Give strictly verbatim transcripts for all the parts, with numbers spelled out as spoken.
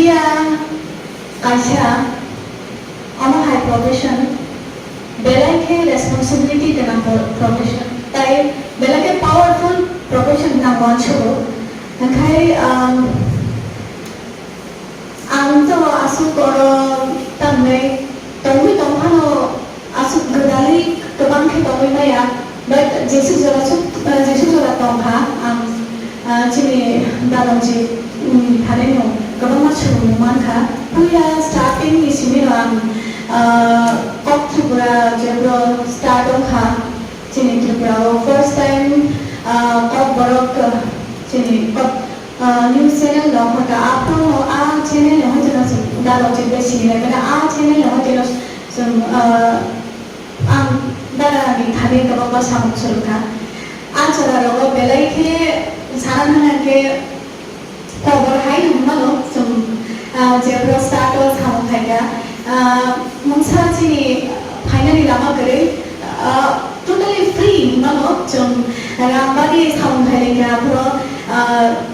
Media kaisa omo hai profession, belai khe responsibility gwnang pro-, profession, tai belai khe powerful profession hwnwi ang uansugo. Hwnkhe, um, ang to aswk oro tamni tongwi tong phano aswk gwdalwi kwbang khe tongwi maya, but jeswk jora suk, jeswk jora tong kha ang, ah, chini Dalonji, um, thani no kwbangma swrwngmung man kha. Puila starting ni simi no ang, ah, Kok Tripura jebro start wng kha chini Tripura o first time, ah, Kokborok, ah, chini Kok, ah, news channel rok hwnkha, aphuru a channel no hwnkhe no chwng Dalonji bai sini lai mano, a channel no hwnkhe no chwng, ah, Ang dara ni thani kwbangma samung swrwngkha. A chwrarogo belai khe sana thangna khe kobor hai hwnmano chwng, ah, jephru start o samung khaikha. Ah, mungsa chini phainani lama kwrwi, ah, totally free hwnmano chwng rang bari samung khailaikha aphuru, ah,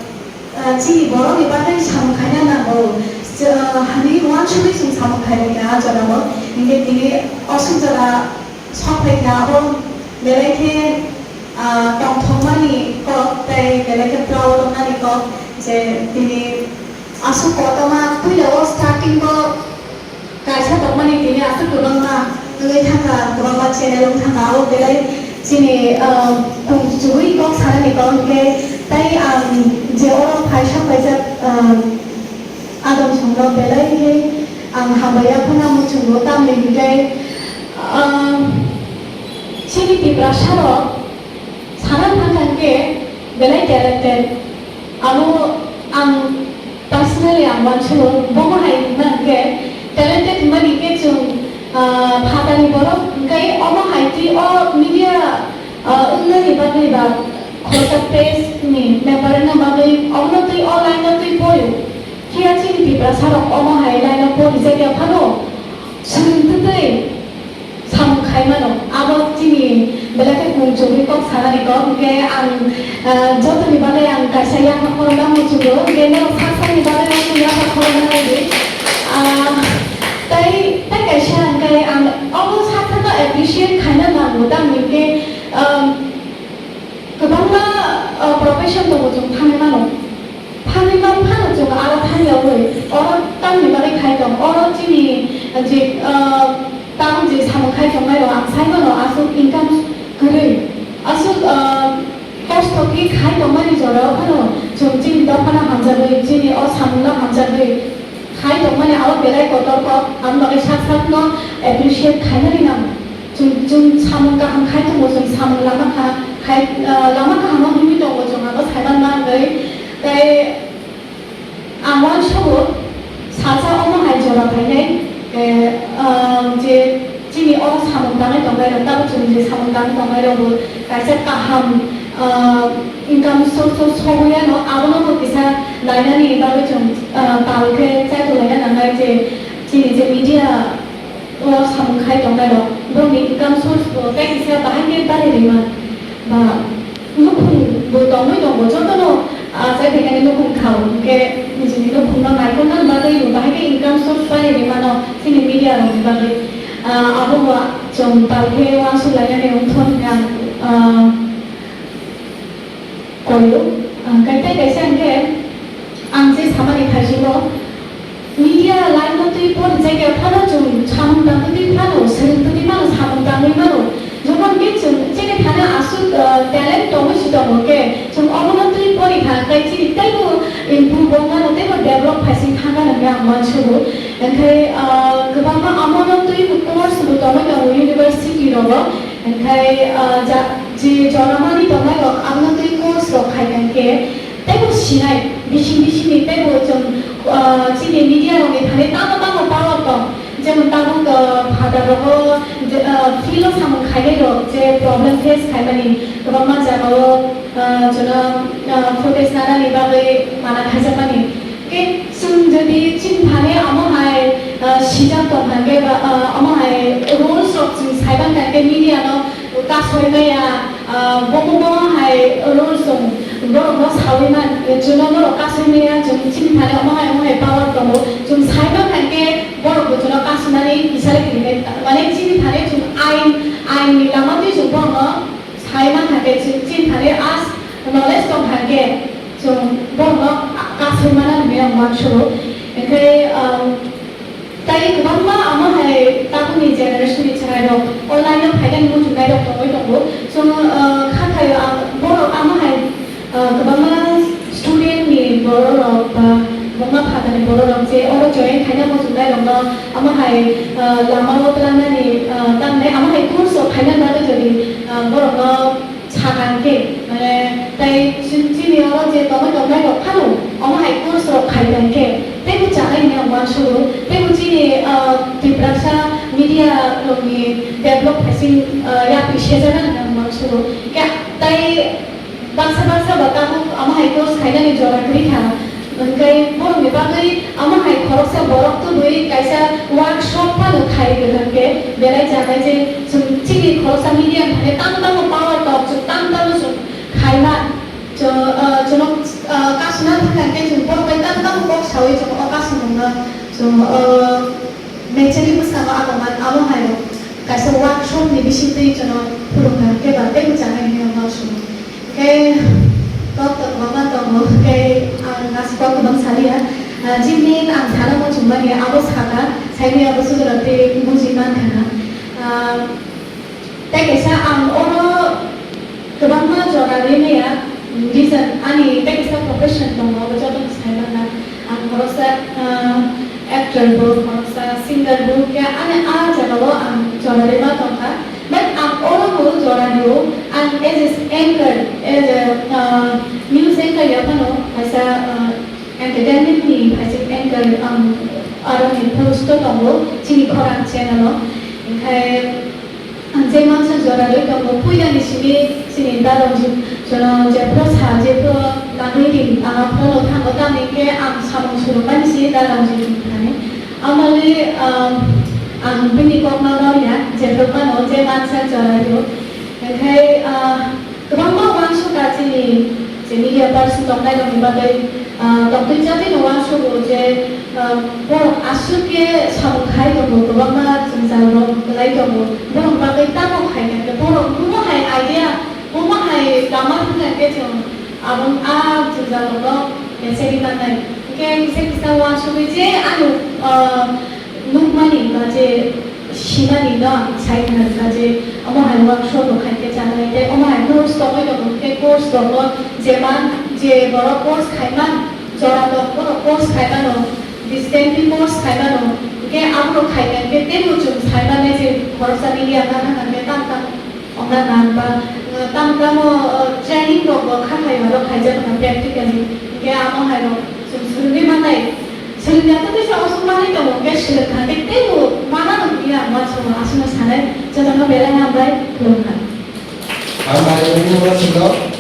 Ah, chini borokni bagwi samung khaina nango. Ch-, ah, hani uansugwi chwng samung khailai kha ah jorao. Hinkhe tini aswk jora sok phai kha abo belai khe, ah, tongthokmani kok tei belai khe proud wngnani kok je tini aswk kotorma puila o starting o Kaisa tongmani tini aswk kwbangma wngwi thangkha, kwbangma channel wng thangkha, abo belai chini, ah, kung chugui kok sanani kok hwnkhe tei ang je oro phaisa phaijak, ah, adamsongno belai khe ang hambai ya phano muchungo, tamni hwnkhe, ah, chini Tiprasa rok Sana thang thang khe belai talented. Abo ang personally ang uansukgo, bomo hai hwnma hwnkhe talented hwnmani khe chwng, ah, phatani borok hwnkhe omo hai twi o media, ah, wngnani bagwi ba khoroksa press ni member wngna bagwi omono twi o line o twi porio. Phiya chini Tiprasa rok omo hai line o porijakya phano swrwng twtwi samung khai mano. Abo chini belai khe kung chugui kok sanani kok. Hwnkhe ang, ah, jotoni bagwi ang kaisa yapha khorokna muchungo. Hwnkhe norok sak sakni bagwi ang yapha khorokna nai di. Ah, tei, tei kaisa hwnkhe ang obo sak sakno appreciate khaina nango. Tamni hwnkhe, um, Kwbangma, uh, profession tongo chwng thangwi mano. Thangwi man phano chwng aro thangyawi oro tamni bagwi khai tong, oro chini je, uh, tabuk je samung khai tongnairok ang sai mano aswk income kwrwi, aswk, uh, kosto khe khai tongmani jorao phano chwng chini dophano hamjagwi, chini o samungno hamjagwi khai tongmani abo belai kotor kok, aboni bagwi sak sakno appreciate khainani nango. Chwng, chwng samung kaham khai tongo, chwng samung lama kha-, khai, ah, lama kaham wngwi tongo, chwng abo saiman manwi. Tei ang uansukgo, salsa omo hai jora phainai, eh, ah, je chini o samung tangwi tongnairok, tabuk chwng je samung tangwi tongnairokbo kaisa kaham, ah, income source o sogwi ano, abono bo kisa nainani bagwi chwng, ah, tal khe chaitoknaina nangnai je chini je media o samung khai tongnairok, borokni income source bo tei kisa bahai khe bari rwima ba nukhung bo tongwi tongo, jotono, ah, chai phaikani nukhung khao, hwnkhe nijini nukhungno naikolna bagwi bo bahai khe income source bari rwimano chini media rokni bagwi. Ah, abo bo chwng tal khe uansuk lainani wngthon hwnwi ang, ah, Koyo, ah, kai tei kaisa hwnkhe, ang je samani thaisungo, media line no twi pori jagya phano chwng samung tangwi twi phano, swrwng twi phano, samung tangwi mano. Jokhon khe chwng chini thani aswk, ah, talent tongwi si tongo khe, chwng obono twi pori kha, kai chini teibo improve wngmano, teibo develop khaising thangmano hwnwi ang uansugo. Hwnkhe, ah, kwbangma omono twi course bo tongwi tongo university rogo. Hwnkhe, ah, ja-, je joramani tongnairok abono twi course rok khai kha khe, teibo sinai, bising bisingni teibo chwng, ah, chini media rokni thani tamo tamo power tong, jemon tabuk, ah, phataro rogo je, ah, field o samung khainai rok je problem face khaimani kwbangma jagao, ah, chwngno, ah, footage nanani bagwi mana khaijakmani. Khe chwng jodi chini thani omo hai, ah, sijak tong kha khe ba, ah, omo hai rules rok chwng saiban kha khe media no kasoi maya, ah, bomo bomo hai rules tong borok no sawi man, chwngno norok kasoi maya chwng chini thani omo hai omo hai power tongo. Hwnkhe, um, tai kwbangma amo hai tabukni generation ni chwrairok online o phainani muchungnairok tongwi tongo. Chwng, uh, kha khaio ang borok amo hai, uh, kwbangma student ni bororok ba kwbangma phatani bororok je oro join khaina muchungnairokno amo hai, uh, lama o twlangnani, uh, tamni amo hai course o phaina bagwi jodi, uh, borokno sakha hwnkhe, mane, tai chini oro je tongwi tongnai rok phano, omo hai course rok khai hwnkhe, teibo chanai hwnwi ang uansugo, teibo chini, ah, Tiprasa media rokni develop khaising, ah, yapri sejana hwnwi ang uansugo. Khe tai baksa baksa bo tabuk omo hai course khainani jora kwrwi kha. Hwnkhe borokni bagwi amo hai khoroksa borok tubui kaisa workshop phano khai rwkha hwnkhe belai chanai je chwng chini khoroksa media ni thani tamo tamo power tok, chwng tamo tamo chwng khaima. Chwng, ah, chwngno, ah, kasuna thangkha hwnkhe chwng borok bai tamo tamo kok saui chwng o kasumungno chwng, ah, Mecheli bwskango abo man amo hai kaisa workshop ni bisingtwi chwngno phurungkha hwnkhe ba teibo chanai hwnwi ang uansugo. Hwnkhe kok to kwbangma tongo, hwnkhe ang aswk kok kwbang saliya. Ah, jibini ang sana muchungmani abo sakha, saimaya bo sugra tei buji mankha na. Ah, tei kaisa ang oro kwbangma jora rwi maya, reason ani tei kaisa profession tongo, abo jotono sai mangkha. Ang khoroksa, ah, actor bo, khoroksa singer bo, khe ani a jagao ang jora rwi ma tongkha. But ang oro bo jora rio, ang as a anchor, as a, ah, news anchor ya phano kaisa, ah, entertainment ni kaisa anchor ang aroni post o tongo, chini khorang channel o. Hwnkhe ang je mansa jora rwi tongo, puila ni simi chini Daronjit jono jephru sa, jephru nangwi di, ang phone o thango, tamni khe ang samung surungmani si Daronjit ni thani. Amoni, ah, ang bini kokno nokya, jephru phano je mansa jora rw. Hwnkhe, ah, kwbangma uansukha chini je media person tongnai rokni bagwi, ah, toktwi chatwi no uansugo je, ah, borok aswk khe samung khai tongo, kwbangma jwngjal rok kwlai tongo. Borok bagwi tamo khai khe borok bumo hai idea, bumo hai lama thang khe chwng abo a jwngjal rokno mechegwi mannai. Hwnkhe kisa kisa uansugwi je ano, ah, nukmani ba je simani no ang sai khna rwkha je omo hai workshop rok hai khe chanai tei omo hai course tongwi tongo, hwnkhe course rokno je man, je borok course khai man, jora tok borok course khai mano, distantly course khai mano, hwnkhe aborok khai khe hwnkhe teibo chwng sai mannai je khoroksa media wngkha hwnkhe tam tam Ongna nang ba, uh, tam tamo, uh, training rok bo kha khai rok khaijak na practically. Hingke amo hai rok chwng swrwngwi manai. Swrwngya to teisa osuk manai tongo, hingke swrwng kha khe teibo mana no hingya ang uansukha, aswkno sanai. Jotono belai hambai, khulumkha. Ang hai rokni uansukha.